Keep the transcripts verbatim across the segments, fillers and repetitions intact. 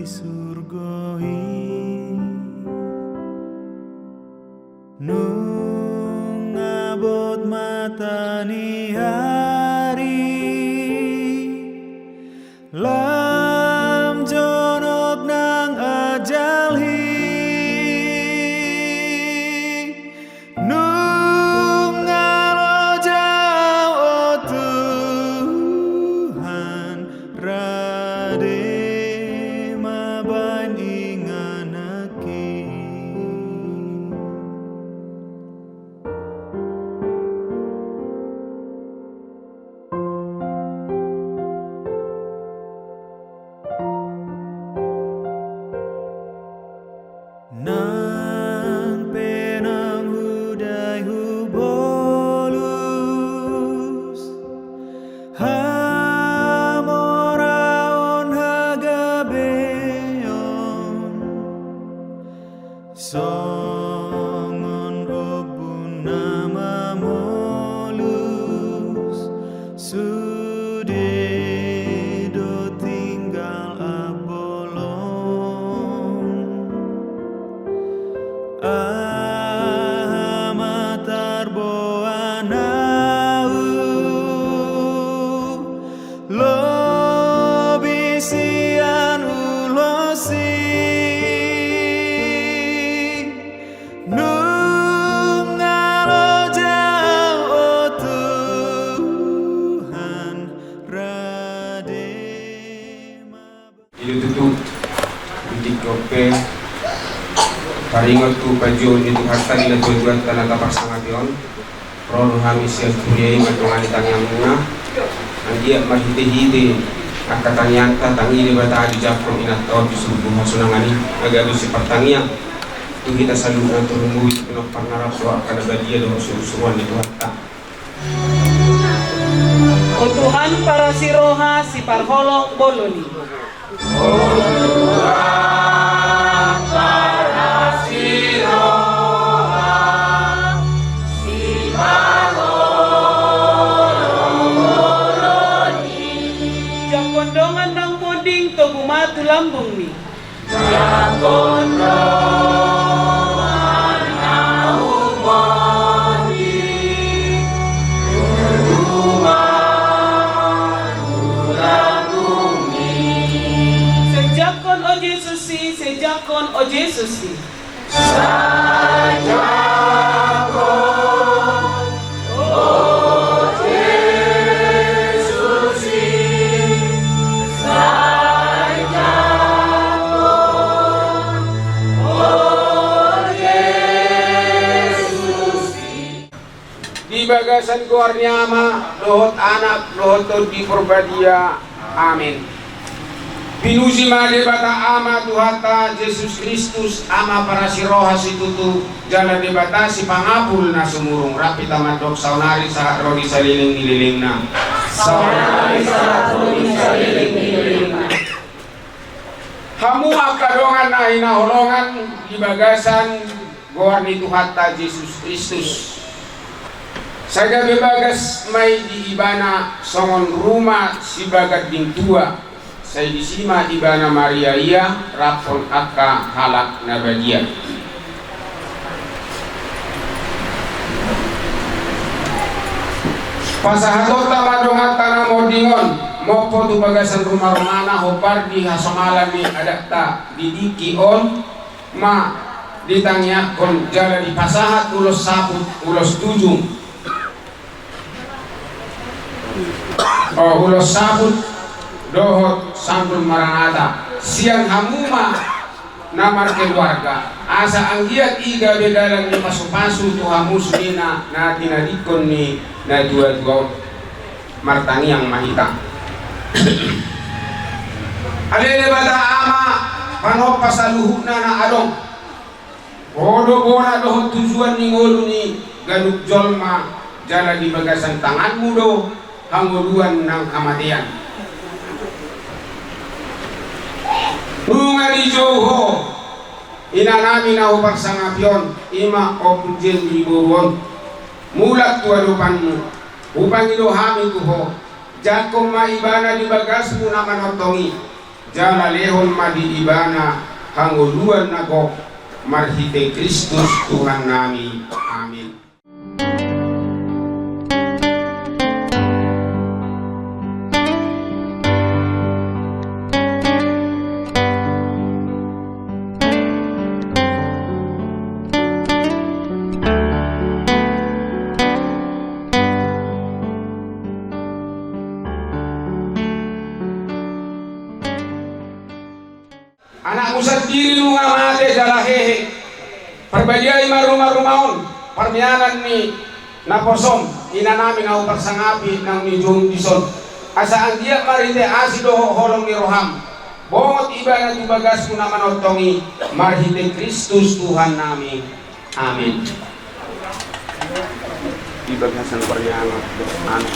surgo i. Nunga bot mata ni ari, lam jonok nang ajal i. Nunga loja au, o Tuhan, rade ma baen inganan i. Nang pe naung hudai hubolus hamoraon hagabeon, songon ombun na mamolus, sude do tinggal abolon. Aha ma tarboan au, lobi sian ulos i. Nunga loja au, o Tuhan, rade ma. I do tutu, di tingki on pe, taringot tu panjouon ni Tuhanta di natuatuanta na taparsangapi on, ro do hami sian huria i mandongani tangiangmuna. Anggiat marhitehite angka tangiangta, tangi Debata dijangkon inanta on di surgo hasonangan i, na gabe sipartangiang tu hita saluhutna, turungnami tu pinompar na rap dohot angka na badia dohot surusuruan ni Tuhanta. O Tuhan parasi roha, siparholong bolon i. O Tuhan parasi roha, siparholong bolon i. Jangkon dongan nang monding, togu ma tu lambungmi. Jangkon dongan na umonding, togu ma tu lambungmi. Sai jangkon, o Jesus i, sai jangkon, o Jesus i. Sai jangkon, o Jesus i, sai jangkon, o Jesus i. Di bagasan goar ni Ama, dohot Anak, dohot Tondi Porbadia. Amen. Pinuji ma Debata Ama Tuhanta Jesus Kristus, Ama parasi roha situtu, jala Debata sipangapul na sumurung, rap hita mandok saonari sahat ro di saleleng ni lelengna. Saonari sahat ro di saleleng ni lelengna. Hamu angka dongan na hinaholongan di bagasan goar ni Tuhanta Jesus Kristus. Sai gabe bagas ma i di Ibana songon ruma sibaganding tua, sai disi ma Ibana mariaia rap dohot angka halak na badia. Pasahatonta ma donganta na monding on mompo tu bagasan rumarumana, hombar di hasomalan ni adatta di tingki on ma ditangiangkon jala dipasahat ulos saput, ulos tujung, o, ulos saput dohot sanggul maranata sian hamu ma na markeluarga, asa anggiat i gabe dalan ni pasupasu tu hamu sudena na tinadingkon ni natuatua on. Martangiang ma hita. Ale Debata Ama, panompa saluhutna na adong. Ho do bona dohot tujuan ni ngolu ni ganup jolma, jala di bagasan tanganmu do hangoluan nang hamatean. Nunga dijou Ho inanami na huparsangapi on, i ma Ompu Jendri boru on, mulak tu adopanmu. Hupangido hami tu Ho, jangkon ma ibana di bagasmu na manongtong i. Jala lehon ma di ibana hangoluan na gok, marhite Kristus Tuhannami. Amin. Anakmu sandiri nunga mate jala hehe. Parbadiai ma rumaruma on, parmianan ni naposom, inanami na huparsangapi naung nijou dison. Asa anggiat marhite asi dohot holong ni roham, bongot ibana tu bagasmu na manongtong i, marhite Kristus Tuhannami. Amin. Di bagasan parmianan, anak.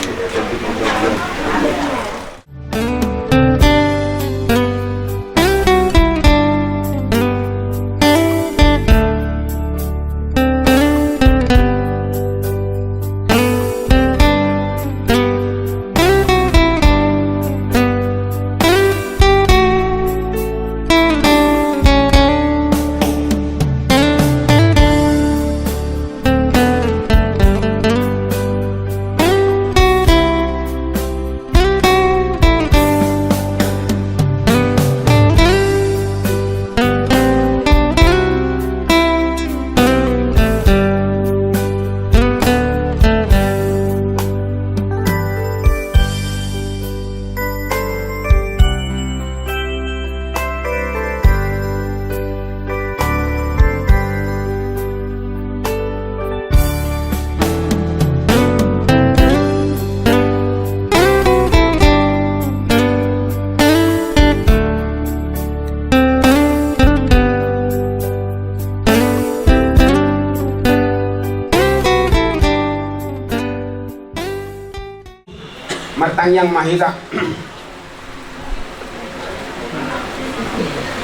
Martangiang ma hita.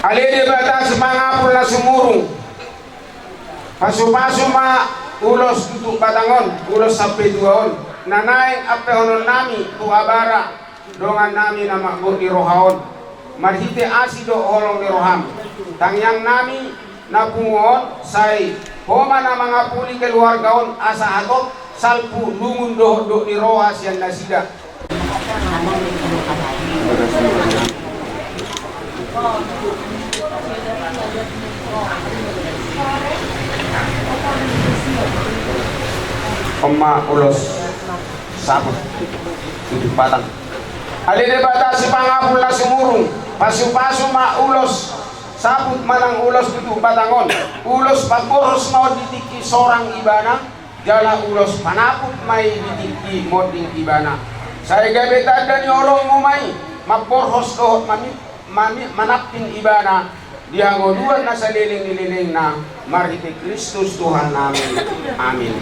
Ale Debata sipangapul na sumurung, pasupasu ma ulos tutu batang on, ulos sampe tua on, na naeng ampehonon nami tu abara dongannami na manggot ni roha on. Marhite asi dohot holong ni roham, tangiang nami na pungu on, sai Ho ma na mangapuli keluarga on asa hatop salpu, lungun dohot dok ni roha sian nasida. On ma ulos saput tutu batang. Ale Debata sipangapul na sumurung, pasupasu ma ulos saput manang ulos tutu batang on. Ulos pamborhos ma on di tingki sorang ibana, jala ulos panaput ma i di tingki monding ibana. Sai gabe tanda ni holongmu ma i mamborhos dohot mami-, mami-, manampin ibana di hangoluan na saleleng ni lelengna, marhite Kristus Tuhannami. Amin.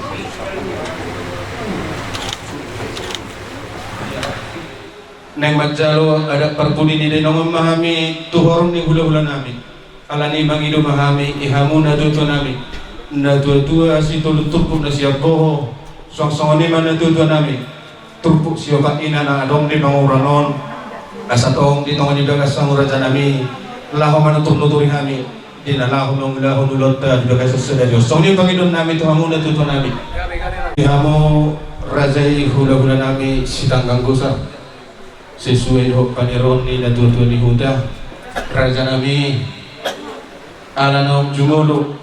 Naeng manjalo adat parpudi ni dainang on ma hami tu horong ni hulahulanami. Alani i mangido ma hami di hamu natuatuanami, natuatua sitolu turpuk na siamboho, suang songon i ma natuatuanami, turpuk siopat ina na adong di panguruan on, asa tong di tonga ni bagas hamu rajanami, laho manuturnuturi hami di na laho mangulahon ulaonta di bagasan sadari on. Songon i pangidoannami tu hamu natuatuanami. Di hamu raja i hulahulanami Sitanggang Gosa, sesuai dohot panirahon ni natuatua ni huta, rajanami, ala naung jumolo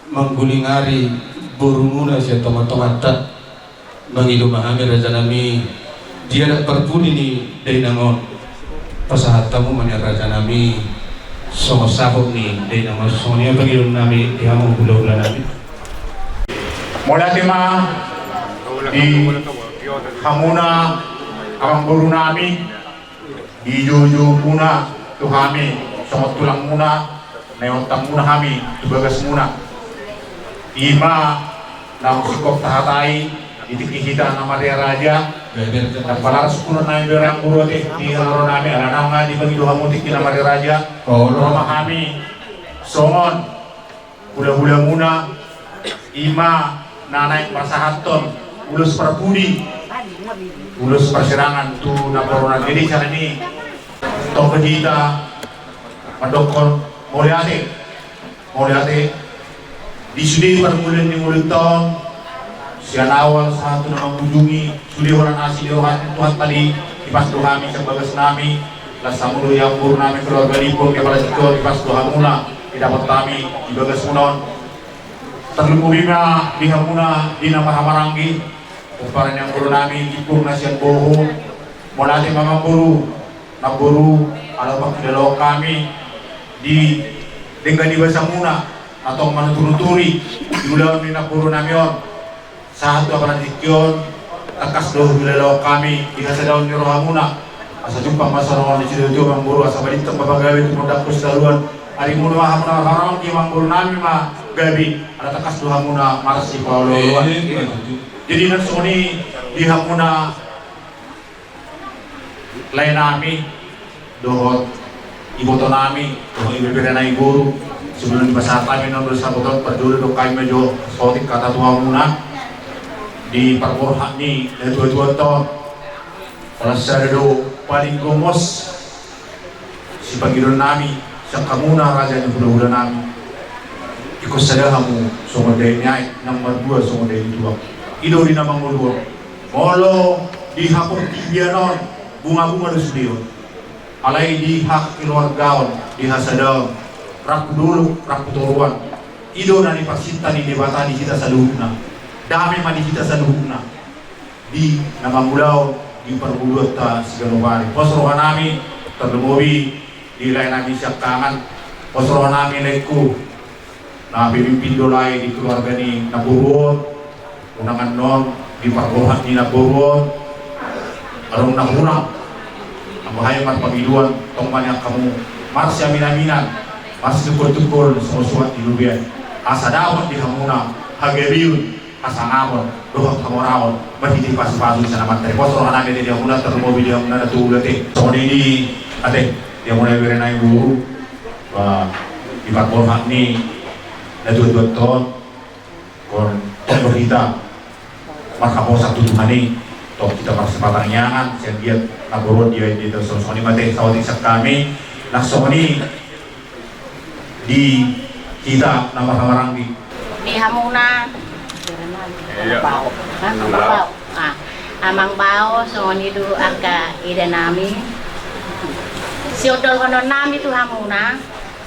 mangguling ari borumuna sian tongatonganta, mangido ma hami rajanami, di adat parpudi ni dainang on, pasahat hamu ma nian rajanami songon saput ni dainang on. Songon i ma pangidoannami di hamu hulahulanami. Mauliate ma di hamuna amangborunami, di joujoumuna tu hami songon tulangmuna, na iontangmuna hami tu bagasmuna. I ma naung singkop tahatai di tingki hita na marraja. Ndang pala sungkunnami berang burote di haroronami, ala naung nga dipangido hamu tingki na marraja. Ro ma hami songon hulahulamuna, i ma na naeng pasahathon ulos parpudi, ulos parsirangan tu namboru na. Jadi, sahali ni Tong pe hita mandokkon mauliate, mauliate di sude parmulaan ni ngolunta on, sian awal sahat tu na mangujungi, sude holan asi ni roha ni Tuhanta i, dipas do hami sian bagas nami. Las hamu do i amangboru nami, keluarga Limbong, di apala tingki on dipas do hamuna, didapot hami di bagasmuna on. Tarlumobi ma di hamuna di na marhahamaranggi, pomparan ni amangboru nami Limbong na sian Boho. Mauliate ma amangboru, namboru, ala pangkilalaon hami di denggan ni basamuna na tong manuturuturi di ulaon ni namboru nami on. Sahat tu apala tingki on, tangkas do huhilalaon hami di hasadaon ni rohamuna. Asa jumpang ma songon ni situatua, amangboru, asa balintang ma pagabe, tumundalhon sitadoan. Arimuna ma hamuna marhahamaranggi, amangboru nami ma gabe, ala tangkas do hamuna marsipaolooloan. Jadi nang songon i di hamuna lae nami dohot iboto nami dohot ibebere nami boru. Sebelum dipasahat hami na uli saboton, parjolo didok hami ma jo saotik hata tu hamuna di parborhat ni natuatuanta on. Holan sada do paling gomos sipangidoan nami sian hamuna raja ni hulahula nami. Ingkon sada hamu songon dai ni aek, nang mardua songon dai ni tuak. I do di na mangolu on. Molo di haportibian on bungabunga do sude on, alai di hakeluargaon, di hasadaon, rap tu dolok, rap tu toruan, i do na niparsinta ni Debata di hita saluhutna. Dame ma di hita saluhutna di na mangulahon di parngoluanta siganup ari. Pos roha nami, tarlumobi di lae nami siangkangan. Pos roha nami, laengku, na pemimpin do lae di keluarga ni namboru on. Unang annon di parborhat ni namboru on adong na hurang. Anggo hami marpangidoan, tong ma nian hamu marsiaminaminan, marsitungkoltungkol songon suhat ni lobei, asa dapot di hamuna hagabeon, hasangamon dohot hamoraon marhite pasupasu sian Amanta i. Pos roha nami ate di hamuna, tarlumobi di hamuna na tu ulaon ate. Songon i ate di hamuna ibebere nami boru, ba, di parborhat ni natuatuanta on, ingkon tong do hita marhaposan tu Tuhan i, tong hita marsipatangiangan sian dia na boru on di, di, di, songon i ma ate saotik sian hami. Nang songon i di hita na marhahamaranggi. Di hamuna. Iya. Bao. Hah? Bao. Bao. Ah, amang bao, songon i do angka ida nami. Siondolhonon nami tu hamuna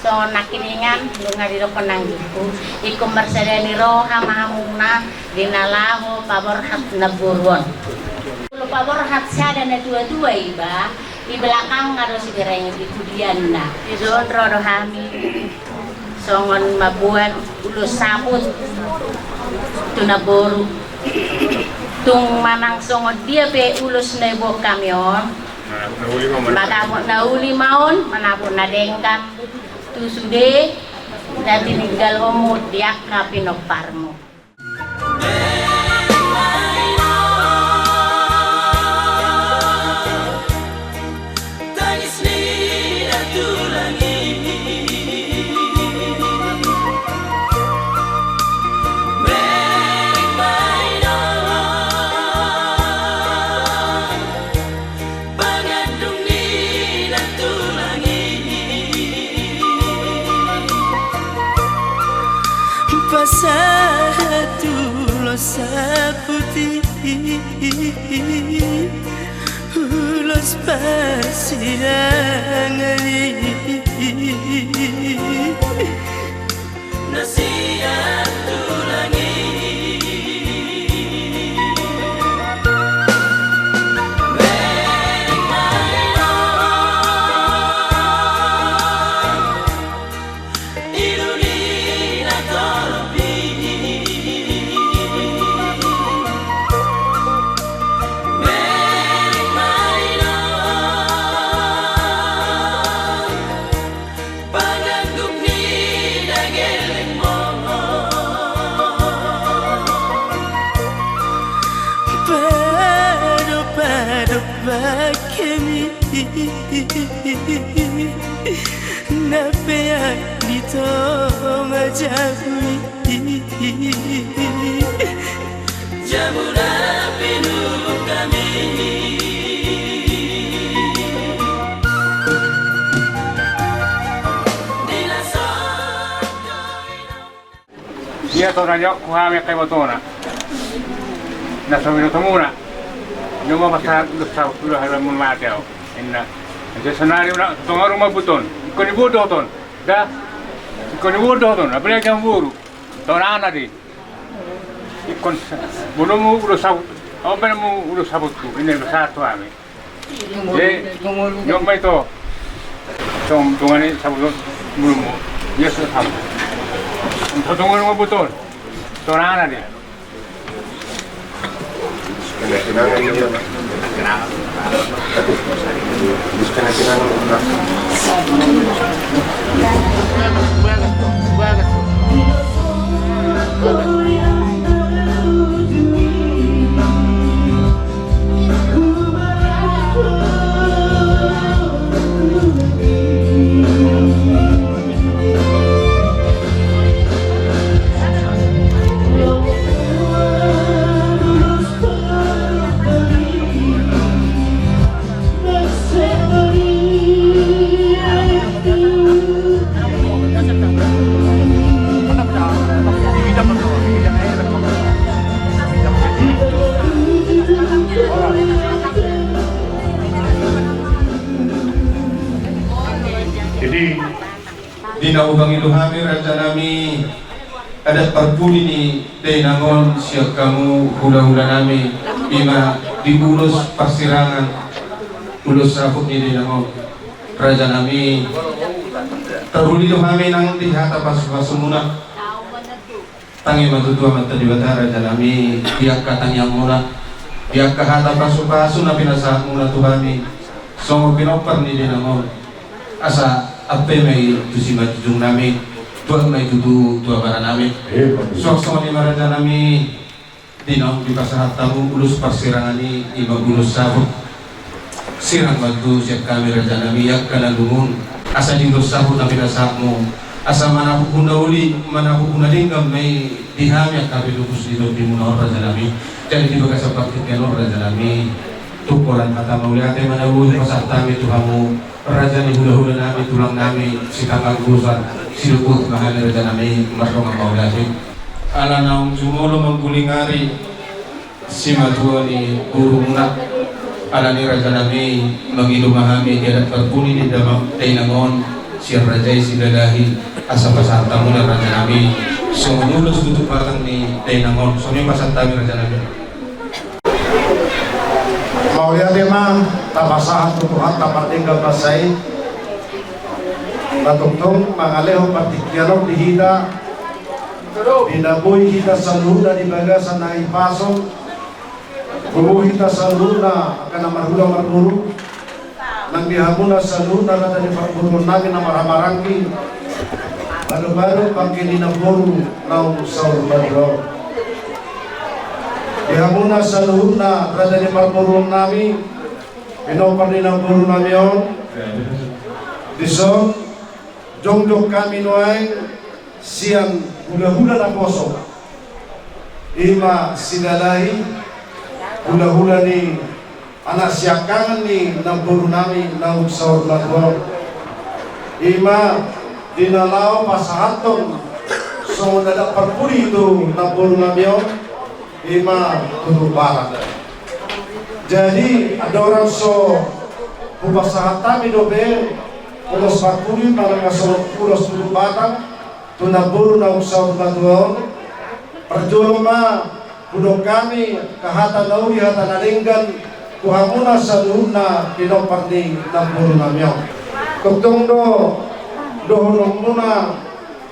songon nangkiningan, nunga didokkon anggingku. Ingkon marsada ni roha ma hamuna di na laho paborhat namboru on. Molo paborhat sada natuatua iba, di belakangna do sibereng di pudianna. Dison ro do hami songon mamboan ulos saput tu namboru. Tung manang songon dia pe ulos na iboan hami on, manapot na uli ma on, manapot na denggan tu sude na tininggalhonmu di angka pinomparmu. Pangandung ni na tulang i. Pasahat ulos saput i, ulos parsidangan i. Na sian tulang i. Bereng ma i do. I do ni na torop i. Bereng ma i do. Pangandung ni na gellengmu. Padopadophon hami na peak di tonga jabu i. Jabu na pinungka hami. Ia tona jo, huhami angka ibotona. Na so binotomuna. Nunga pasahat ulos saput tu hulahula muna mate au. Inna. Jadi sonari ula tonga rumah buton. Ingkon diboan dohoton. Da. Ingkon diboan dohoton. Apalagi jam buru. Tona na di. Ingkon sa-, boanonmu ulos saput. Au boanonmu ulos saputku. Inna pasahat tu hami. Jadi, nunga ma ito. Tong, tongani saput mulutmu. Ia so saput. Tong, tongani ma buton. Tona na di. Jadi, di na hupangido hami raja nami, adat parpudi ni dainang on sian hamu hulahula nami, ima di ulos parsirangan, ulos saput ni dainang on. Raja nami, taruli do hami nang di hata pasupasumuna. Tangi ma tutu Amanta Debata raja nami, di angka tangiangmuna, di angka hata pasupasu na pinasahatmuna tu hami songon pinompar ni dainang on. Asa ampe ma i tu simanjujung nami, tuat ma i tutu tu abara nami. Suang songon i ma raja nami, di naung dipasahat hamu ulos parsirangan i, ima ulos saput. Sirang ma tutu sian hami raja nami angka na lungun, asa di ulos saput na pinasahatmu, asa manapukkon na uli, manapukkon na denggan ma i di hami angka pinompar ni tondimuna on raja nami. Jadi di bagasan partingkian on raja nami, tung holan hata mauliate ma na boi pasahat hami tu hamu, raja ni hulahula nami, tulang nami, sitanggang gosan, sidok uhum ma hami raja nami mardongan mauliate. Ala naung jumolo mangguling ari simatua ni borumuna. Alani raja nami, mangido ma hami di adat parpudi ni dama-, dainang on, sian raja i Sidalahi, asa pasahat hamu raja nami songon ulos tutup batang ni dainang on. Songon i pasahat hami raja nami. Mauliate ma tapasahat tu Tuhanta pardenggan basa i, na tongtong mangalehon partingkian on di hita, di na boi hita saluhutna di bagasan na hipason, bobo hita saluhutna angka na marhula marboru, nang di hamuna saluhutna raja ni parboruon nami na marhahamaranggi, badobado pangke ni namboru naung saur matua on. Di hamuna saluhutna raja ni parboruon nami, pinompar ni namboru nami on, dison jongjong hami nuaeng sian hulahula naposo, ima Sidalahi, hulahula ni anak siangkangan ni namboru nami naung saur matua on. Ima di na laho pasahathon songon adat parpudi tu namboru nami on, ima tutup batang. Jadi andorang so hupasahat hami dope ulos parpudi manang songon ulos tutup batang tu namboru naung saur matua on, parjolo ma hudok hami angka hata na uli, hata na denggan tu hamuna saluhutna pinompar ni namboru nami on. Tongtong do dohononmuna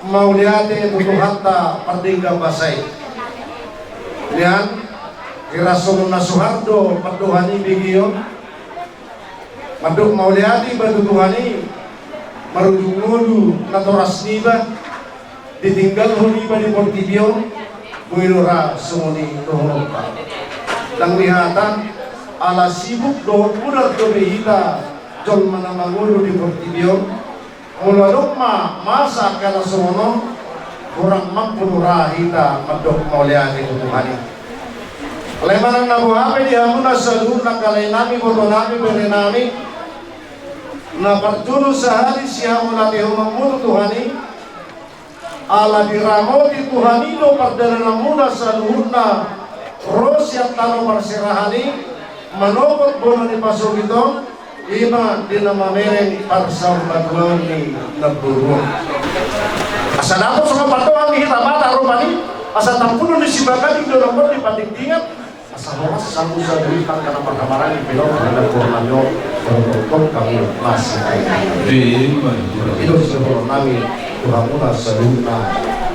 mauliate tu Tuhanta pardenggan basa i. Nian, hira songon na suhar do pandohan i begeon. Mandok mauliate iba tu Tuhan i, marujung ngolu natoras niba, ditinggalhon iba di portibi on, boi do ra songon i dohononta. Ndang dihata, ala sibuk dohot mudar dope hita jolma na mangolu di portibi on, molo adong ma masa angka na songon on, hurang mampu do ra hita mandok mauliate tu Tuhan i. Alai manang na boha pe di hamuna saluhutna angka lae nami, boto nami, bere nami, na parjolo sahali sihamuliatehononmu tu Tuhan i, Ala diramoti Tuhan i do pardalananmuna saluhutna, ro sian tano parserahan i, manopot bona ni pasogit on, i ma di na mamereng parsaurmatuaon ni namboru on. Asa dapot songon pandohan ni hita ma taruman i, asa tampulon ni sibaga di dolok on di patingtingan, asa horas hamu saluhutna angka na marhahamaranggi, pinompar ni namboru nami on, tongtong hamu masihol. Ima. I do sidohonon nami tu hamuna saluhutna,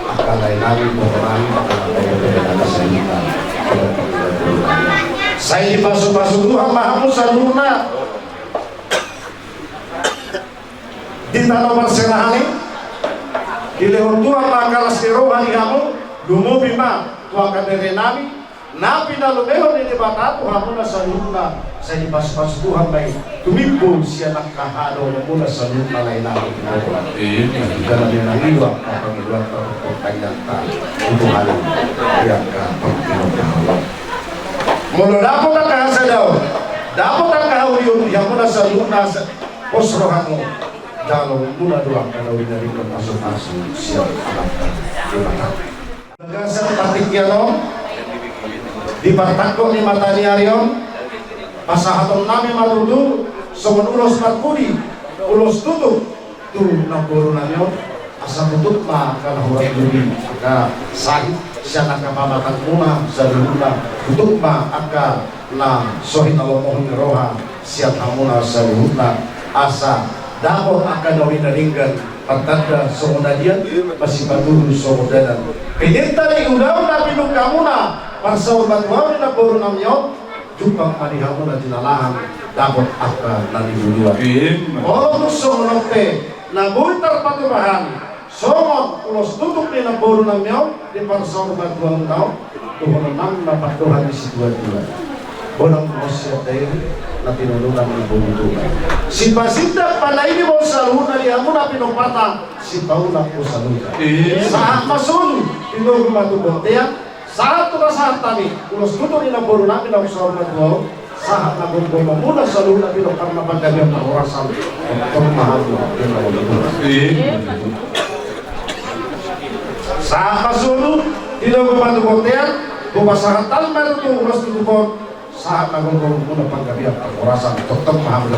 angka lae nami, boru nami, angka na marhahamaranggi saluhutna. Sai dipasupasu Tuhan ma hamu saluhutna. Di tano parserahan i, dilehon Tuhan ma angka las ni roha di hamu, lumobi ma tu angka bere nami, na pinalumehon ni Debata tu hamuna saluhutna, sai dipasupasu Tuhan ma i tumimbo sian angka hadohononmuna saluhutna lae nami. Ima. Jala memang i do angka pangidoanta, partangianganta tu Tuhan i, di angka partingkian on. Molo dapot angka hasadaon, dapot angka haulion di hamuna saluhutna, pos rohamu, jalo muna do angka na uli na ringkot pasupasu sian Amanta Debata. Bagasan partingkian on, di partangkok ni mata ni ari on, pasahaton nami ma tutu songon ulos parpudi, ulos tutup tu namboru nami on, asa tutup ma angka na hurang budi, angka sahit sian angka pamatangmuna saluhutna, tutup ma angka na so hinalomohon ni roha sian hamuna saluhutna, asa dapot angka na uli na denggan, martanda songon adian, masipatudu songon dalan. Pinangido ni ulaon na pinungkamuna, parsaurmatuaon ni namboru nami on, jumpang ma di hamuna jinalahan, dapot angka na nibuluan. Ima. Molo tung songon on pe na boi tarpatupahan songon ulos tutup ni namboru nami on di parsaurmatuaon on, dohonon nami ma pandohan ni situatua: Godang ma on sian dairi, na tinondulan ni boru Tuban. Sipasindak panaili ma on saluhutna di hamuna pinomparna, sipaulak ma on saluhutna. Ima. Sahat ma solu, tinogu ma tu bontean, sahat tu pasahat hami ulos tutup ni namboru nami na saurmatua on, sahat ma gomgomonmuna saluhutna pinomparna panggabean parhorasan, tongtong ma hamu. Ima. Sahat ma solu, tinogu ma tu bontean, hupasahat hami ma tutu ulos tutup on, sahat ma gomgomonmuna panggabean parhorasan, tongtong ma hamu.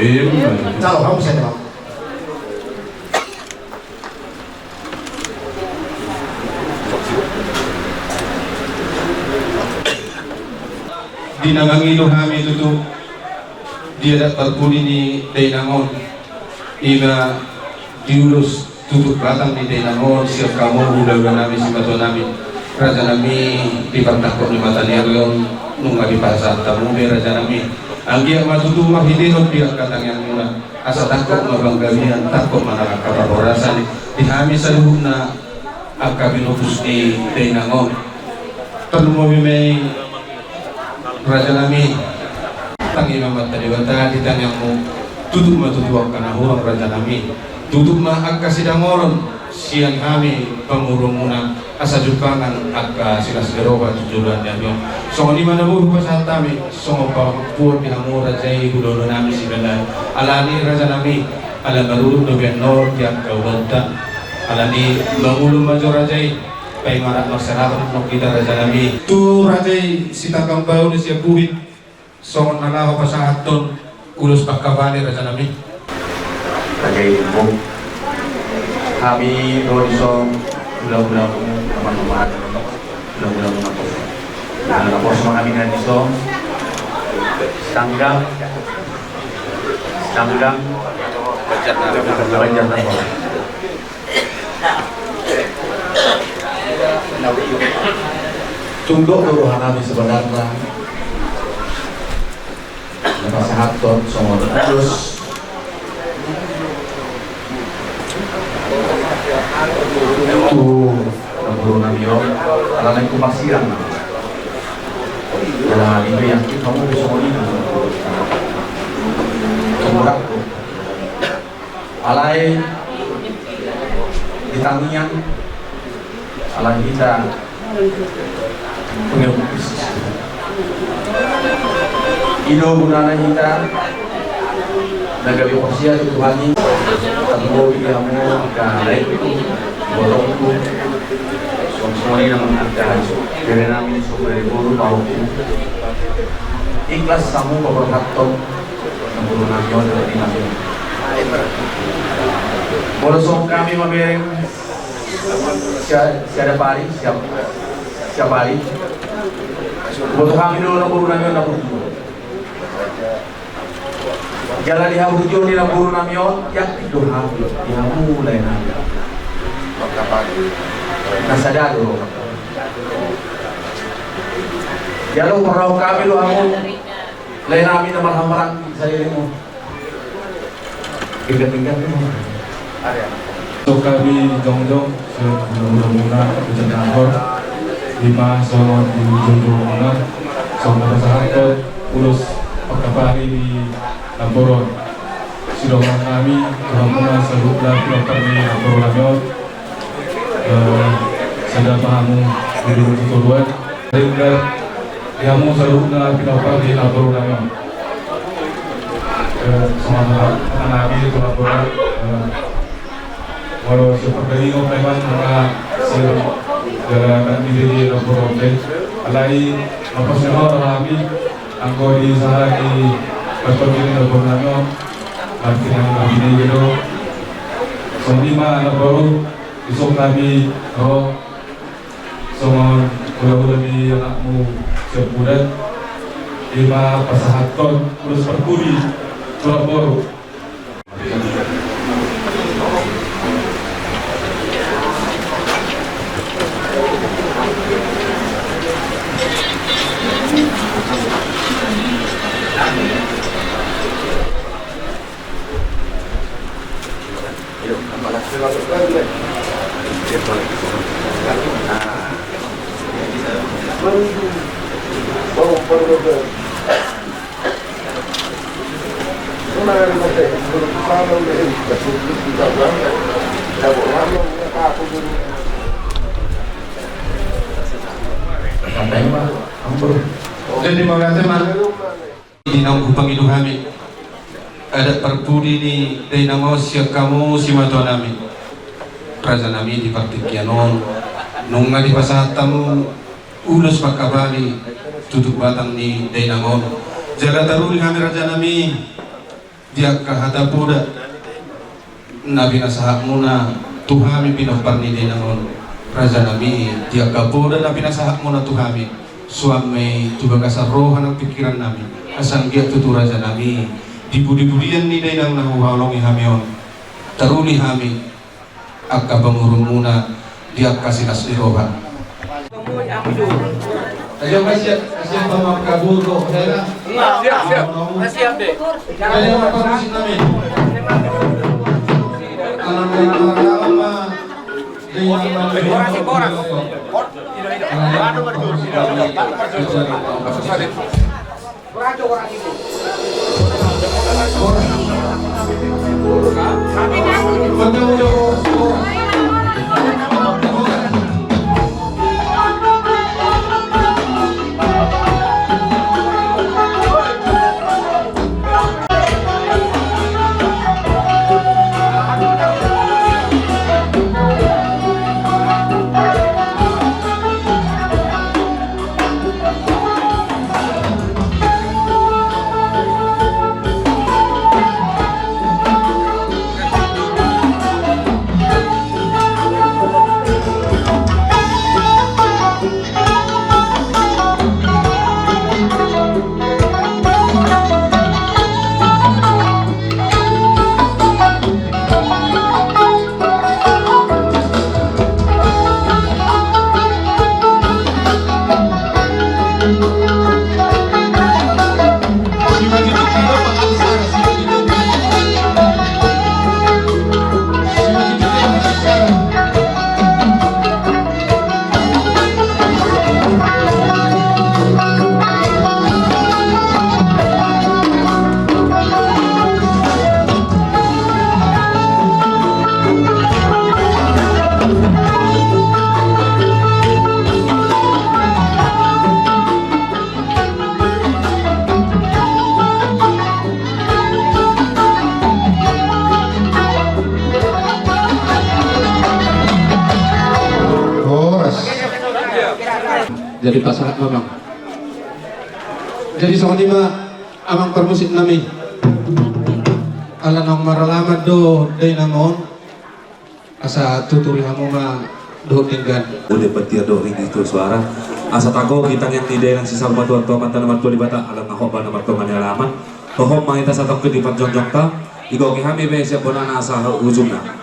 Ima. Jalo hamu saja ma. Di na mangido hami tutu di adat parpudi ni dainang on, ima di ulos tutup batang ni dainang on, sian hamu hulahula nami, simatua nami, raja nami, di partangkok ni mata ni ari on, nunga dipasahat hamu be, raja nami. Anggiat ma tutu marhitehon di angka tangiangmuna, asa tangkok ma panggabean, tangkok ma nang angka parhorasan di hami saluhutna angka pinopus ni dainang on. Tarlumobi ma i, raja nami, tangi ma Amanta Debata di tangiangmu. Tutup ma tutu angka na hurang, raja nami. Tutup ma angka sidaongkonon sian hami pamoruonmuna, asa jumpangan angka silas ni roha tu joloan ni ari on. Songon i ma na boi hupasahat hami songon pangampuon di hamu, raja i, hulahula nami, sibahen. Alani, raja nami, ala marudut do bahen on di angka ulaonta. Alani mangulon ma jo, raja i, paima rap marserahan nang hita, raja nami. Tu raja i Sitanggang Bahu ni Siabuhin, songon na laho pasahathon ulos pangkabali, raja nami. Raja i, hami ro dison, hulahulamu, amang, amang, hulahulamu, amang. Naposo ma hami na dison. Sitanggang, Sitanggang, Banjarnagor. Tung dok do roha nami sebenarna na pasahathon songon ulos tu namboru nami on, alana ingkon marsirang. Alana i pe yang tu hamu songon i. Tumburak. Alai di tangiang, alai hita punya bukti. I do gunana hita na gabe porsea tu Tuhan i. Tapi mau di hamu angka lae tu, Borongku, songon i nang angka bere nami, songon i boru, pahompu. Ikhlas hamu paborhathon namboru nami on dohot inang i. Molo songon hami mamereng, sia-, siada pari, sia-, sia pari. Boto hami do namboru nami on na burju. Jala di haburjuon ni namboru nami on, yakin do hami, di hamu lae nami. Na sada do. Jala huparrohahon hami do hamu lae nami na marhahamaranggi saleleng on. Denggan-denggan do. Songon hami jongjong, songon hulahula muna, ucapan nahor, ima songon di jolo muna, songon pasahathon ulos pangkapari di namboru on. Sidongan nami tu hamuna saluhutna pinompar ni namboru nami on. Eh, sada ma hamu di dulu tu toruan. Denggan di hamu saluhutna pinompar ni namboru nami on. Eh, songon hata nami tu namboru on, eh, molo sian pardagingon pe, ima nunga sir jala nang di namboru on pe. Alai marpasu ma roha nami anggo di sahala ni partingkian ni namboru nami on. Martinangi marbinege do. Songon i ma namboru, dison hami ro songon hulahula ni anakmu sian Pudan, ima pasahathon ulos parpudi tu namboru. Jadi, makasih, Mas. Di naung hupangido hami adat parpudi ni dainang on sian hamu simatua nami, raja nami, di partingkian on nunga dipasahat hamu ulos pangkapari tutu batang ni dainang on. Jala taruli hami, raja nami, di angka hata poda na pinasahatmuna tu hami pinompar ni dainang on, raja nami, di angka poda na pinasahatmuna tu hami, suan ma i tu bagasan roha nang pingkiran nami, asa anggiat tutu, raja nami, di pudipudian ni dainang na huhaholongi hami on, taruli hami angka pangurunmuna di angka silas ni roha. Ayo, Mas, siap, siap, Bang, Bang, kabur, kok, ya, kan? Siap, siap. Siap, deh. Ayo, Bang, Bang, sini, kami. Anak, anak, anak, anak, anak. Dekorasi, dekorasi. Jadi pasahat ma, Amang. Jadi songon i ma, Amang parmusik nami. Ala naung maralaman do dainang on, asa tuturi hamu ma dohot denggan. Uli patia do ringgit tu suara. Asa tago kita yang di daerah sisa rumah tuan tuan mantan martua di bata, ala na hot bana martonga ni alaman. Toho ma hita satongkin di parjongjongta, igoki hami be siap bonana asa ujungna.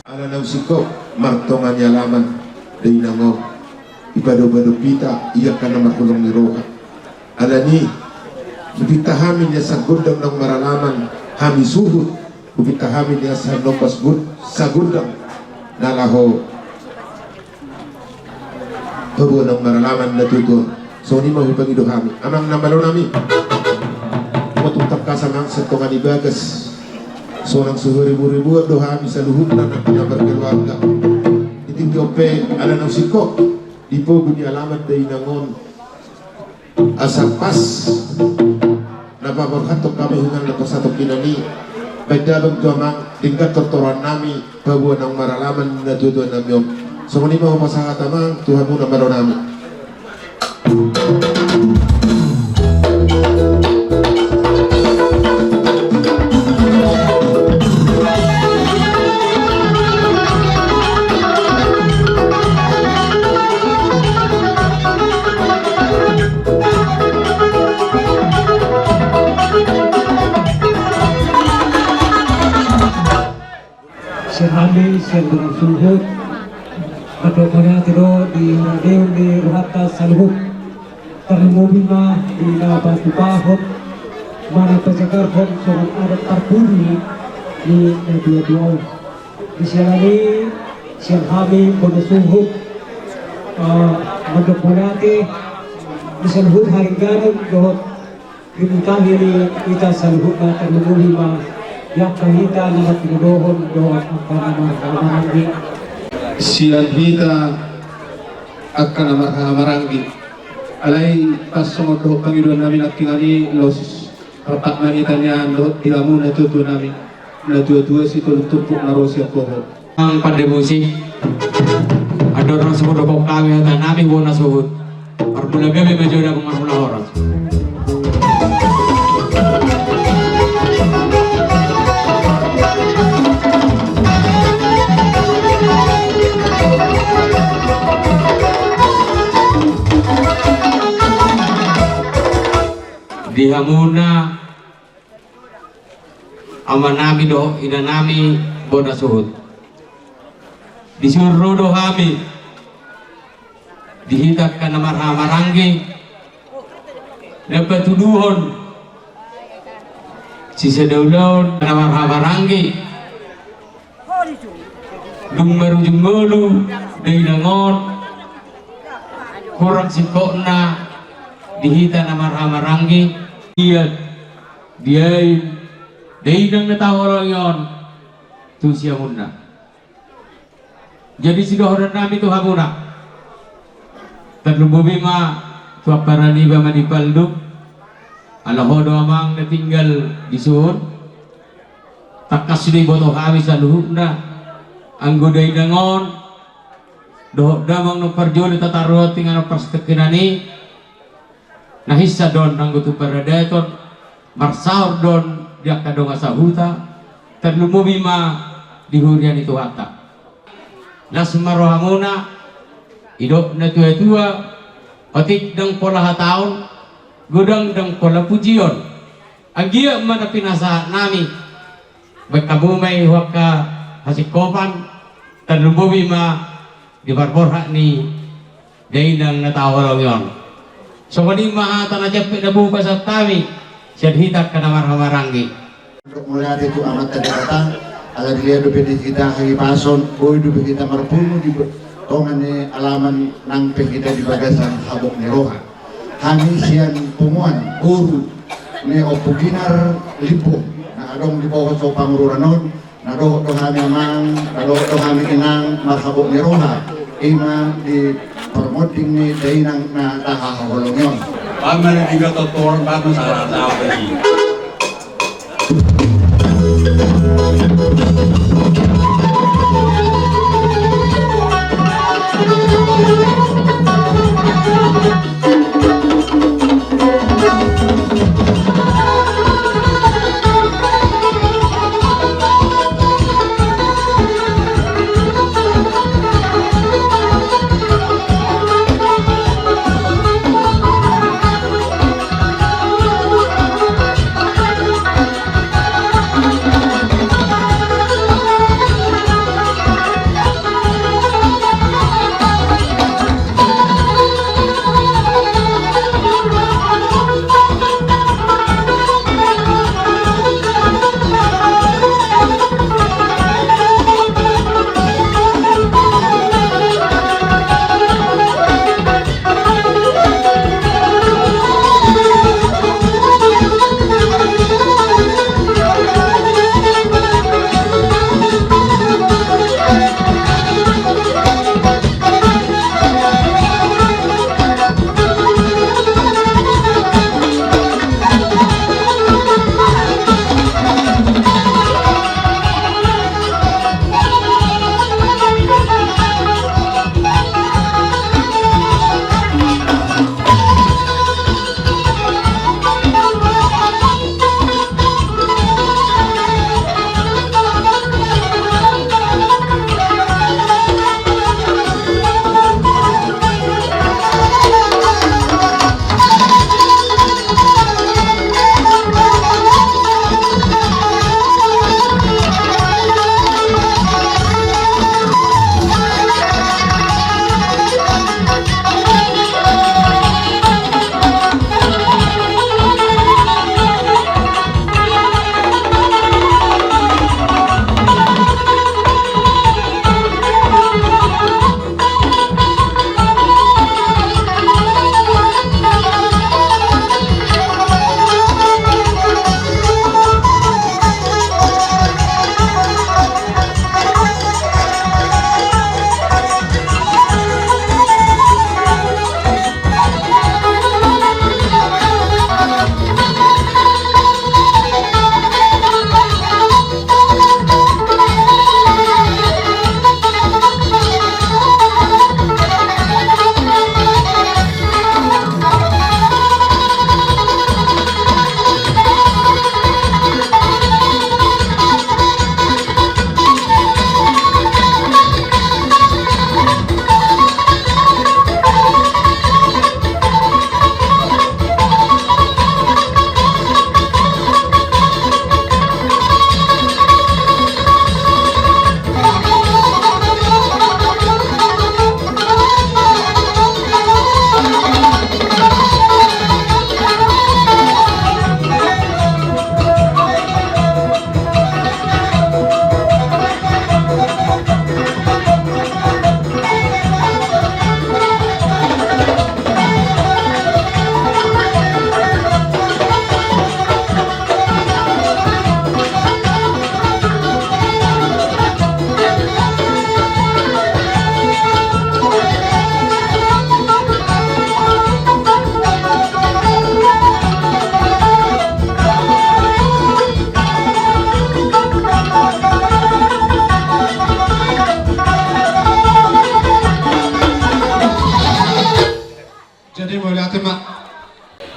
Ala naung singkop martonga ni alaman dainang on, dipadop-padop hita i angka na marholong ni roha. Alani i, hupinta hami nian sagondang naung maralaman hami suhut, hupinta hami nian sahali ombas gun-, sagondang na laho paboa naung maralaman na tutu on. Songon i ma hupangido hami, amang na malo nami. Molo tung tangkas amang sian tonga ni bagas, sonang so haribu-ribuan do hami saluhutna na, na markeluarga. Di tingki on pe ala naung singkop di pogu ni alaman dainang on. Asa pas na paborhathon hami hinan na pasatongkinan i, baen damang tu amang denggan tortoran nami paboa naung maralaman na tuatua nami on. Songon i ma hupasahat amang tu hamu na malo nami. Sian hami sian bona suhut, mandok mauliate do di haradeon ni rohanta saluhut. Tarlumobi ma di na patupahon manang pajagarhon songon adat parpudi ni na dua-dua on. Di siala ni sian hami bona suhut, eh, mandok mauliate di saluhut haringganon dohot rimutani ni hita saluhutna, tarlumobi ma di angka hita na martinodohon dohot angka na marhahamaranggi. Sian hita angka na marhahamaranggi. Alai pas songon dohot pangidoan nami nangkiningan i, laos rap ma hita nian dohot di hamu na tuatua nami, na tuatua sitolu turpuk na ro sian hohot. Amang pande musik. Andorang so hudokhon hami hata nami bona suhut, marmula gabe ma jo damang, marmula horas. Di hamuna amanami dohot inanami bona suhut, dison ro do hami di hita angka na marhahamaranggi na patuduhon sisada ulaon na marhahamaranggi. Dung marujung ngolu dainang on, Hurang singkopna di hita na marhahamaranggi, ia diain dainang na tahaholongi on tu siamunna. Jadi sidohonon nami tu hamuna, tarlumobi ma tu ampara niba Manipal do, ala ho do amang na tinggal di son. Tangkas do diboto hami saluhutna, anggo dainang on dohot damang na parjolo tataruhon tu inganan parsitongkinan i, na hinsa do on anggo tu paradaton, marsaor do on di angka dongan sahuta, tarlumobi ma di huria ni Tuhanta. Las ma rohamuna, didok natuatua, otik ndang pola hataon, godang ndang pola pujion. Anggiat ma na pinasahat nami, baen hamu ma i tu angka hasingkopan, tarlumobi ma di parborhat ni dainang na tahaholongi on. Songon i ma hata na jempek na boi pasahat hami sian hita angka na marhahamaranggi. Mauliate tu Amanta Debata, ala dilehon dope di hita hahipason, boi dope hita marpungu di tonga ni alaman, nang pe hita di bagasan habot ni roha. Hami sian punguan boru ni Ompu Ginar Limbong na adong di bohos pangururan on, na dohot do hami amang, na dohot do hami inang, marhabot ni roha, i ma di parmonding ni dainang na tahaholongi on. Paman di gatot tolong paman salah tahu tadi.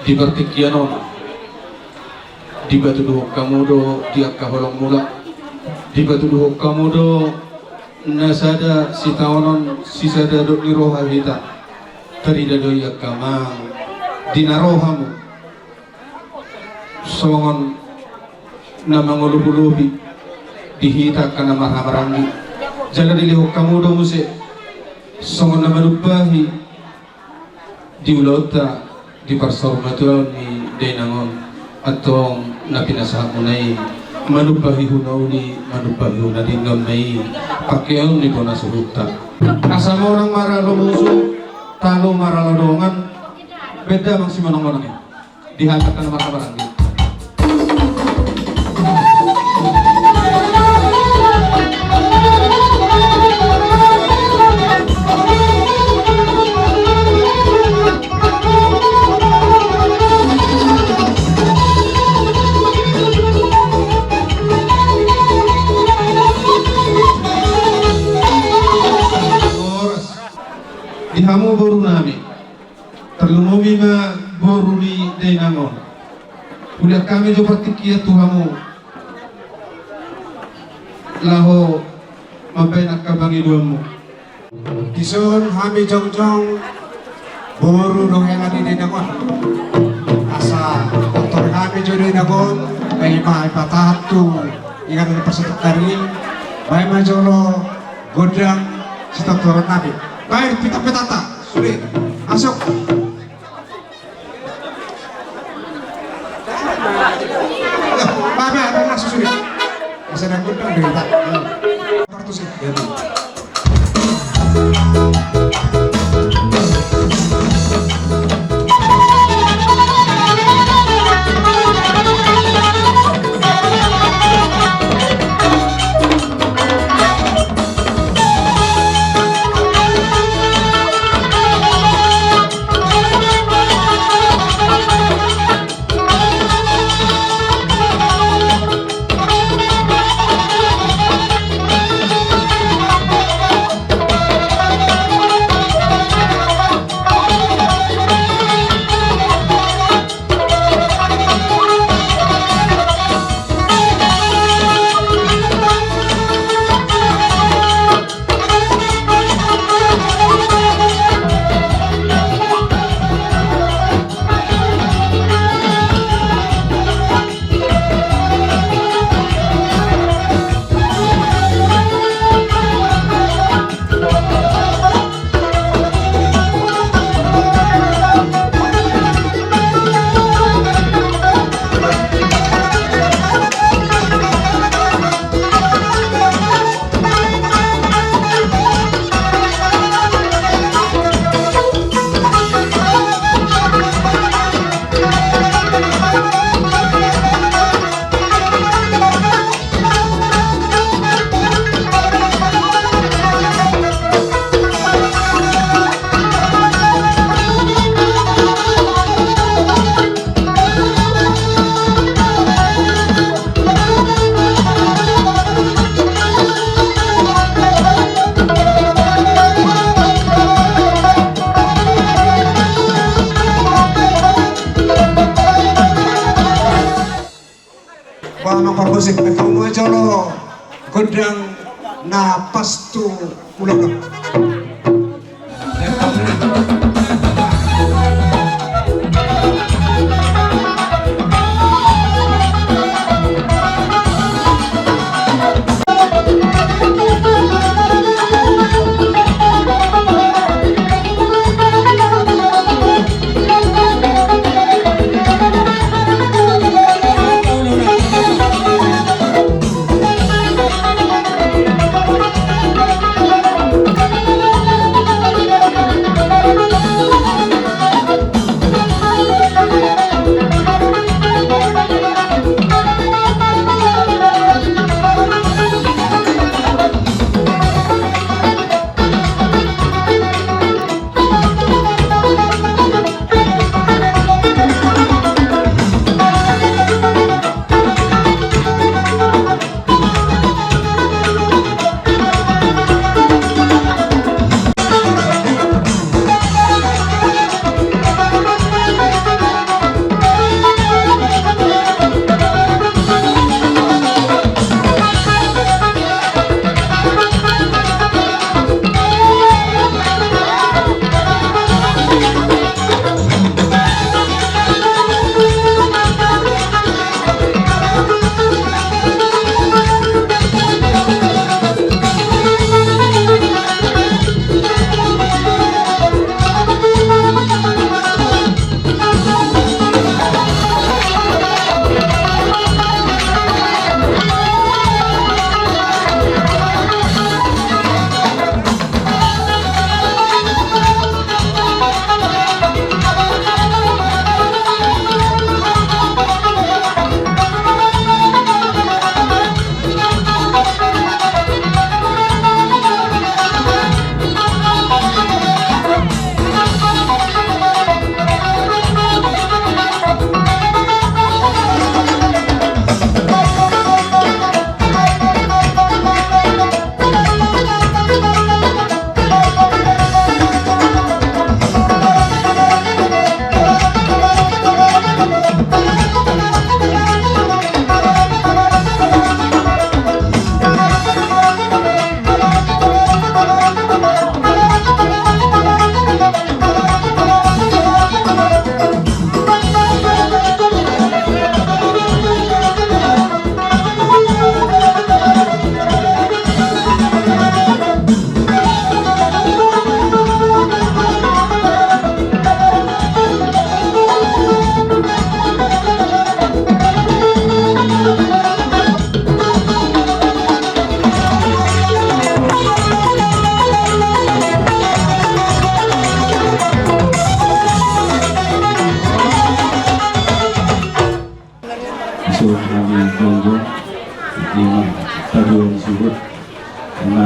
Di partingkian on, dipatuduhon hamu do di angka holong mula, dipatuduhon hamu do na sada sitaonon, sisada dohot ni roha hita. Tarida do i angka amang, di na ro hamu songon na mangolopolopi di hita angka na marhahamaranggi. Jala dilehon hamu do muse songon na manumpahi di ulaonta di parsaurmatuaon ni dainang on. Antong na pinasahatmuna i manumpahi hu na uli, manumpahi hu na denggan ma i pangkeon ni bona suhutta. Asa monang ma ra laho musu, talu ma ra laho dongan. Baen damang simonangmonang i di hami angka na marhahamaranggi. Horas. Di hamu boru nami, tarlumobi ma boru ni dainang on. Hulean hami jo partingkian tu hamu laho mambaen angka pangidoanmu. Dison hami jongjong boru dohot hela ni dainang on. Asa tortor hami jo dainang on, baen ma i patahan tu inganan ni parsatongkar i, baen ma jolo gondang sitortoron nami. Baen pitapitanta, sude. Masuk. Babe, ada masuk sude. Masa ada gondang dari tak. Kartu sih, ya. Ba, mangkorbosi, hamu ma jolo gondang na pas tu ulaon.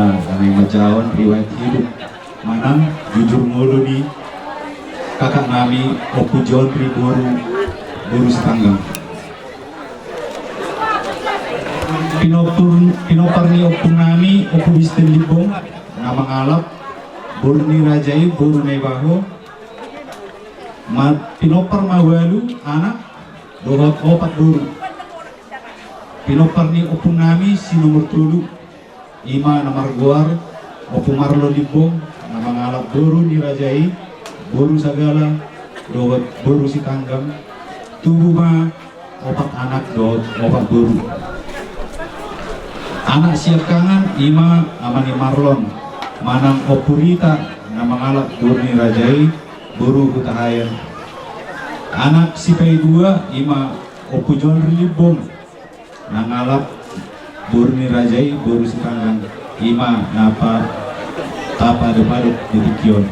Nami manjahahon riwayat hidup manang jujur ngolu ni kakak nami Ompu Jonri boru, boru Sitanggang. Pinompar, pinompar ni ompung nami Ompu Bisten Limbong na mangalap boru ni raja i boru Naibaho. Ma-, pinompar ma ualu anak dohot opat boru. Pinompar ni ompung nami si nomor tolu, ima na margoar Ompu Marlon Limbong, na mangalap boru ni raja i, boru Sagala dohot boru Sitanggang. Tubu ma opat anak dohot opat boru. Anak siangkangan ima ama ni Marlon manang Ompu Rita, na mangalap boru ni raja i, boru Hutahaean. Anak sipaidua ima Ompu Jonri Limbong, na mangalap boru ni raja i, boru Sitanggang, ima na pa-, tapadopadop di tingki on.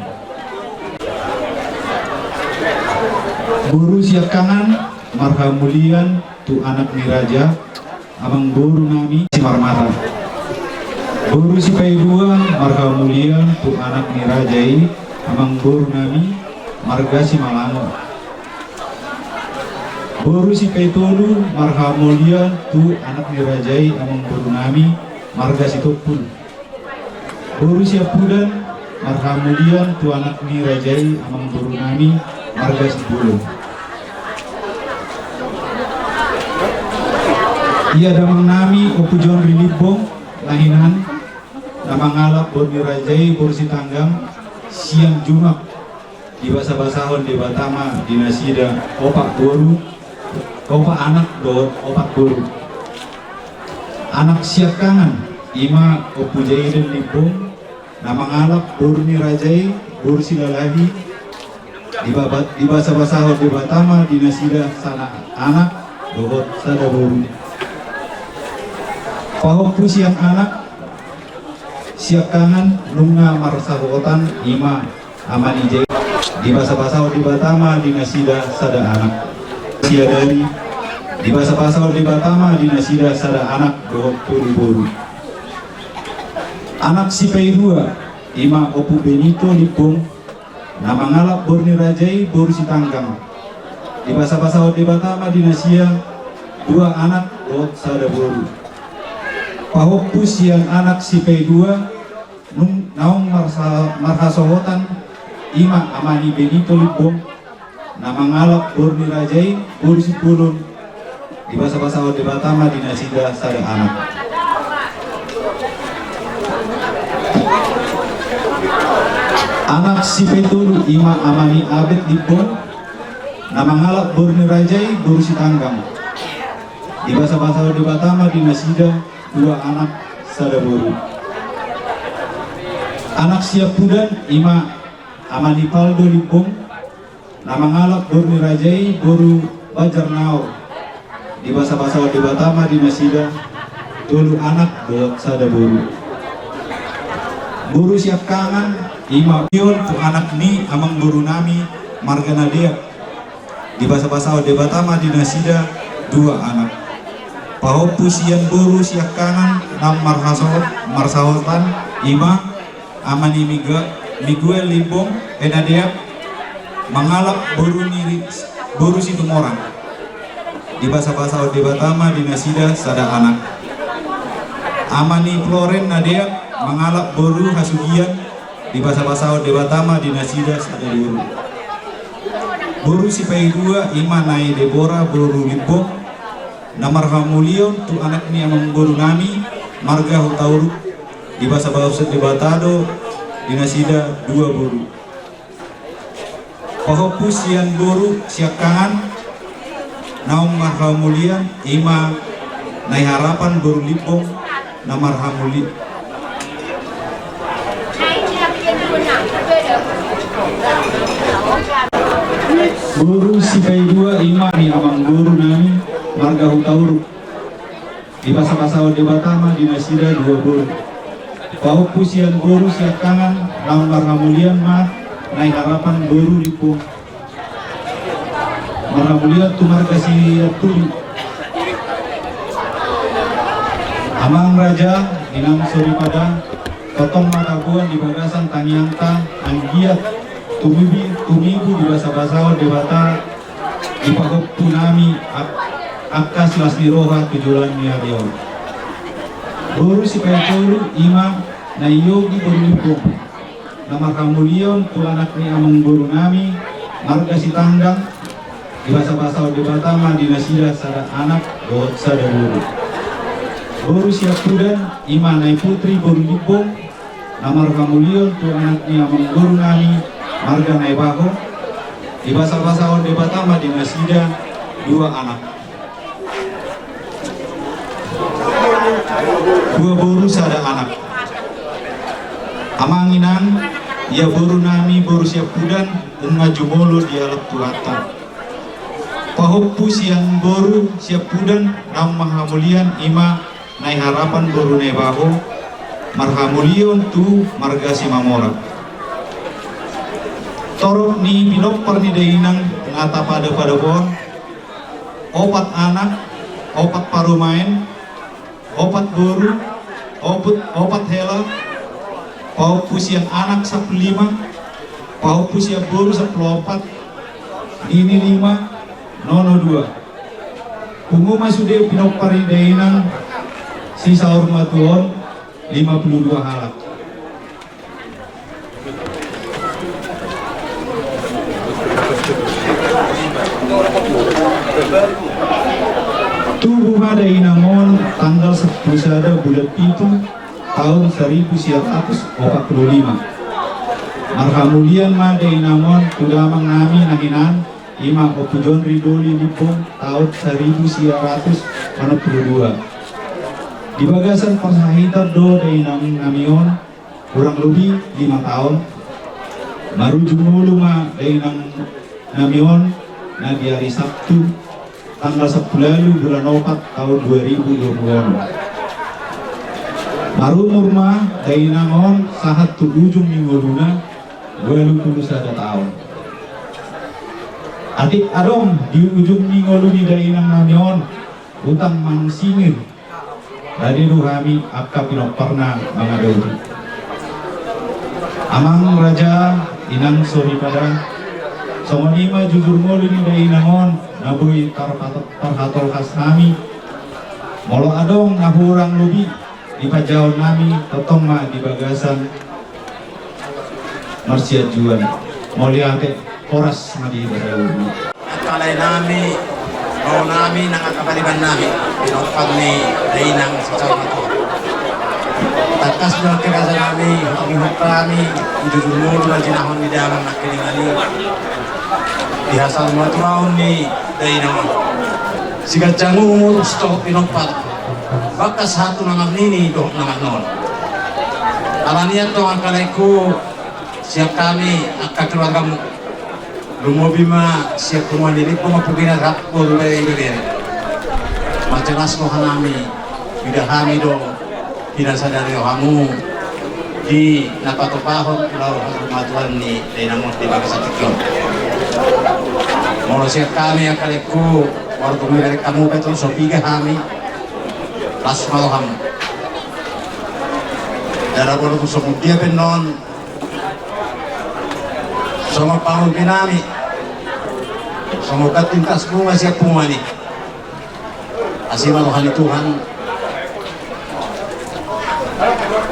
Boru siangkangan marhamulian tu anak ni raja, amangboru nami Simarmata. Boru sipaidua marhamulian tu anak ni raja i, amangboru nami marga Simalango. Boru sipaitolu marhamulian tu anak ni raja i, amangboru nami marga Sitompul. Boru siampudan marhamulian tu anak ni raja i, amangboru nami marga Simbolon. Ia damang nami Ompu Jonri Limbong na hinan, na mangalap boru ni raja i, boru Sitanggang, sian Jumak. Dibasabasahon Debata ma di nasida opat boru, opat anak dohot opat boru. Anak siangkangan ima Ompu Jaiden Limbong, na mangalap boru ni raja i, boru Silalahi. Dibaba-, dibasabasahon Debata ma di nasida sada anak dohot sada boru. Pahompu sian anak siangkangan nunga marsahutan ima ama ni Jaiden. Dibasabasahon Debata ma di nasida sada anak. Siadari. Dibasabasahon Debata ma di nasida sada anak dohot tolu boru. Anak sipaidua ima Ompu Benito Limbong, na mangalap boru ni raja i, boru Sitanggang. Dibasabasahon Debata ma di nasida dua anak dohot sada boru. Pahompu sian anak sipaidua nung-, naung marsa-, marhasohotan ima ama ni Benito Limbong, na mangalap boru ni raja i, boru Simbolon. Dibasabasahon Debata ma di nasida sada anak. Anak sipaitolu ima ama ni Abed Limbong, na mangalap boru ni raja i, boru Sitanggang. Dibasabasahon Debata ma di nasida dua anak sada boru. Anak siampudan ima ama ni Paldo Limbong, na mangalap boru ni raja i, boru Banjarnaor. Dibasabasahon Debata ma di nasida tolu anak dohot sada boru. Boru siangkangan ima Pion tu anak ni amangboru nami marga Nadeak. Dibasabasahon Debata ma di nasida dua anak. Pahompu sian boru siangkangan na marhaso-, marsahutan ima ama ni Miga-, Miguel Limbong, e, Nadeak, mangalap boru ni ri-, boru Situmorang. Dibasabasahon Debata ma di nasida sada anak. Ama ni Floren Nadeak mangalap boru Hasugian. Dibasabasahon Debata ma di nasida sada boru. Boru sipaidua ima Nai Debora boru Limbong, na marhamulion tu anak ni amangboru nami marga Hutauruk. Dibasabasahon Debata do di nasida dua boru. Pahompu sian boru siangkangan naung marhamulian ima Nai Harapan boru Limbong, na marhamuli-, boru sipaidua ima ni amangboru nami marga Hutauruk. Dibasabasahon Debata ma di nasida dua boru. Pahompu sian boru siangkangan naung marhamulian ma Nai Harapan boru Limbong, marhamulian tu marga Sianturi. Amang raja, inang soripada, Tongtong ma taboan di bagasan tangiangta anggiat tumibu, tumibu di basa-basaon Debata di pahompu nami ak-, angka silas ni roha tu joloan ni ari on. Boru sipaitolu i ma Nayogi boru Limbong, na marhamulion tu anak ni amangboru nami marga Sitanggang, di basa-basaon Debata ma di nasida sada anak dohot sada boru. Boru siampudan i ma Naiputri boru Limbong, na marhamulion tu anak ni amangboru nami marga Naibaho, di basa-basaon Debata ma di nasida dua anak. Dua boru sada anak. Amang inang, ia boru nami boru siampudan nunga jumolo dialap Tuhanta. Pahompu sian boru siampudan na marhamulion i ma Naiharapan boru Naibaho, marhamulion tu marga Simamora. Torop ni pinompar ni dainang na tapadop-adop on, opat anak, opat parumaen, opat boru, opat, opat hela, pahompu sian anak sampulu lima, pahompu sian boru sampulu opat, nini lima, nono dua. Pungu ma sude pinompar ni dainang sisaur matua on, lima puluh dua halak. Tubu ma dainang on tanggal sampulu sada bulan pitu taon saribu sia ratus opat puluh lima. Marhamulion ma dainang on tu damang nami na hinan, i ma Ompu Jonri Doli Limbong taon saribu sia ratus onom puluh dua. Di bagasan parsahiton do dainang nami on, hurang lobi lima taon. Marujung ngolu ma dainang nami on na di ari Sabtu tanggal sampulu ualu bulan opat taon dua ribu dua puluh onom. Marumur ma dainang on sahat tu ujung ni ngoluna, ualu puluh sada taon. Atik adong di ujung ni ngolu ni dainang nami on utang manang singir, rade do hami angka pinomparna mangadopi. Amang raja, inang soripada, songon i ma jujur ngolu ni dainang on na boi tarpato-, tarhatolhas hami. Molo adong na hurang lobi di panjouon nami, tongtong ma di bagasan marsianjuan. Mauliate, horas ma di basa ulu. Angka lae nami, bao nami, nang angka pariban nami, pinompar ni dainang sisaur matua. Tangkas do angka gaja nami, hutang ni hutang nami, di jujur ngolu na jinahon ni damang nangkiningan i, di hasaur matuaon ni dainang on. Siganjang umur, sitohop pinompar, bagas hatu na marnini dohot na marnono. Alani i antong angka laengku, sian hami angka keluargamu, lumobi ma sian punguan ni Limbong Ompu Ginar rap boru bere ibebere, manjelas roha nami, huida hami do pinasadari rohamu di na patupahon laho hasaur matuaon ni dainang on di bagasan tingki on. Molo sian hami angka laengku, molo tung dibereng hamu pe, tung so piga hami, las ma rohamu. Jala molo tung songon dia pe annon, songon pangurpi nami, songon ganti ni tas bunga sian punguan i. Asi ma roha ni Tuhan.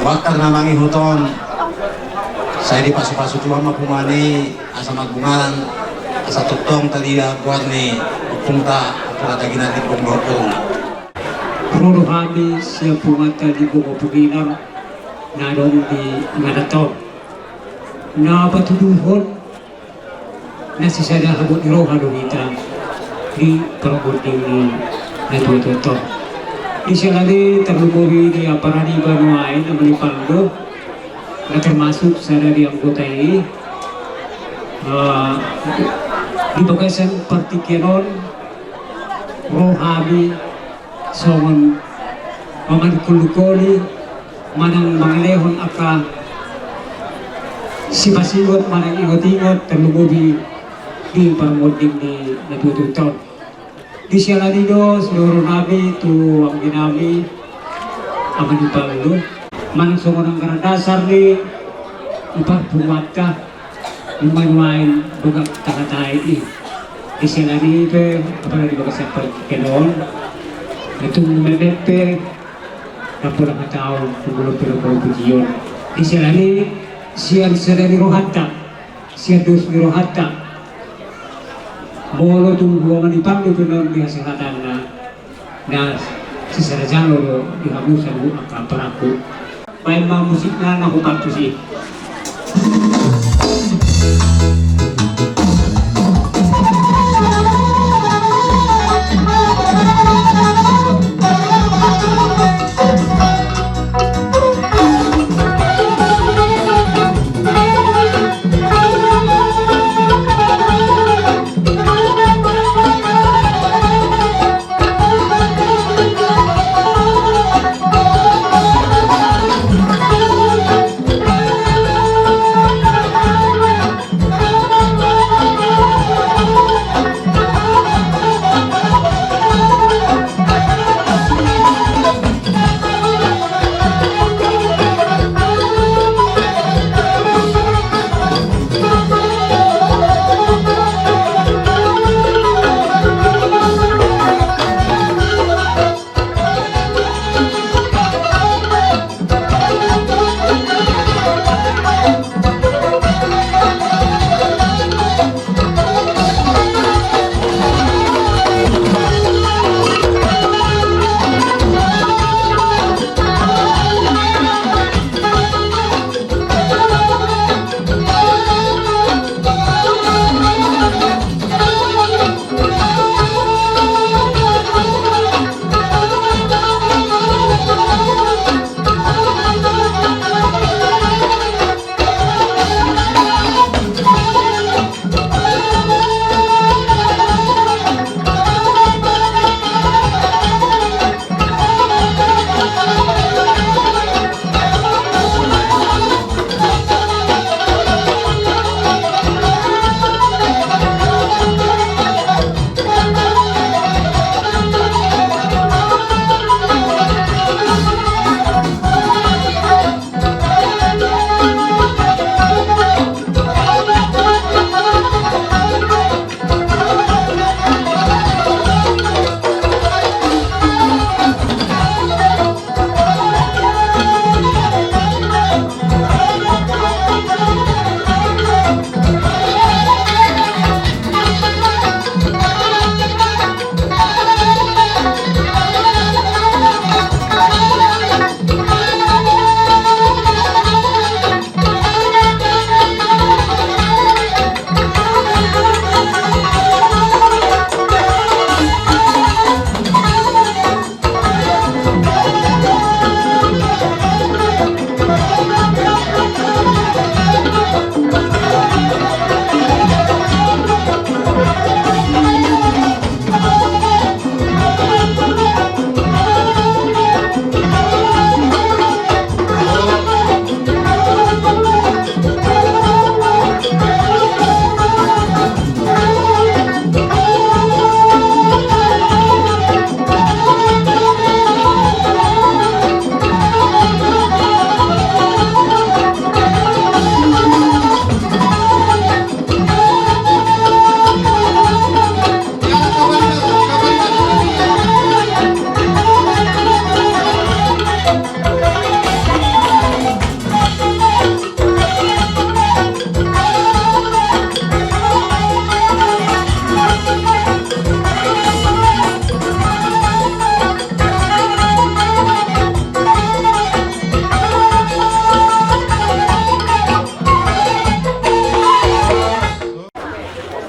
Bakar na mangihut on, sai dipasupasu Tuhan ma punguan i, asa marbungaran, asa tongtong taida goar ni ompungta, Ompu Rata Ginar Limbong dohot boruna. Ro do hami sian punguanta Limbong Ompu Ginar na adong di ingananta on, na patuduhon na sisada habot ni roha do hita di parmonding ni natuatuanta on. Di siala ni i tarlumobi di aparan ni banua i na manimpan do, na termasuk sada di anggota i, eh, di bagasan partingkian on ro hami songon manungkun-nungkuni manang mangalehon angka sipasingot manang ingot-ingot tarlumobi di parmonding ni natuatuanta on. Di siala ni i do sidohonon nami tu anggi nami, Amang Ipaldo. Manang songon anggaran dasar ni parpunguanta, nuaeng-nuaeng boga tahatai i. Di siala ni i pe, apala di bagasan partingkian on, tung memet pe, na pola hata on, tung molo pe na pola pujion. Di siala ni i, sian sada ni rohanta, sian dos ni rohanta. Molo tung hua manipandu pe non di hasehatanna, na sisada jalo do di hamu saluhut angka amparaku. Baen ma musikna na hupantus i.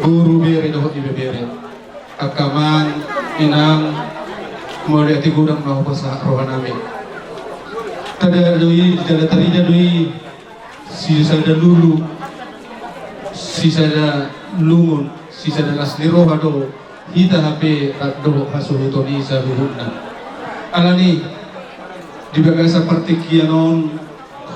Boru, bere dohot ibebere, angka amang inang, mauliate godang ma hupasahat rohanami. Tada do i, tada tarida do i, sisada lulu, sisada lungun, sisada las ni roha do hita hape rap dohot hasuhuton i saluhutna. Alani, di bagasan partingkian on,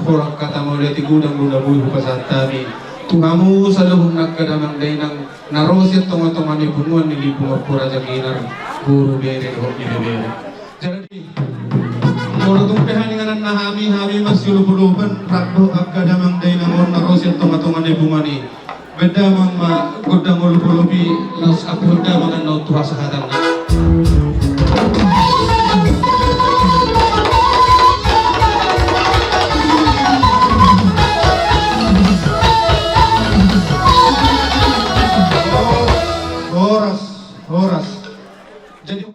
holan hata mauliate godang do na boi hupasahat hami tu hamu saluhutna angka damang dainang na ro sian tongatonga ni punguan ni Limbong Ompu Raja Ginar, boru, bere dohot ibebere. Jadi Molo tung pe haninganan na hami, hami ma siolopolopan, rap dohot angka damang dainang on na ro sian tongatonga ni punguan i. Baen damang ma gondang olopolop i, laos ampuhon damang annon tu hasahatanna.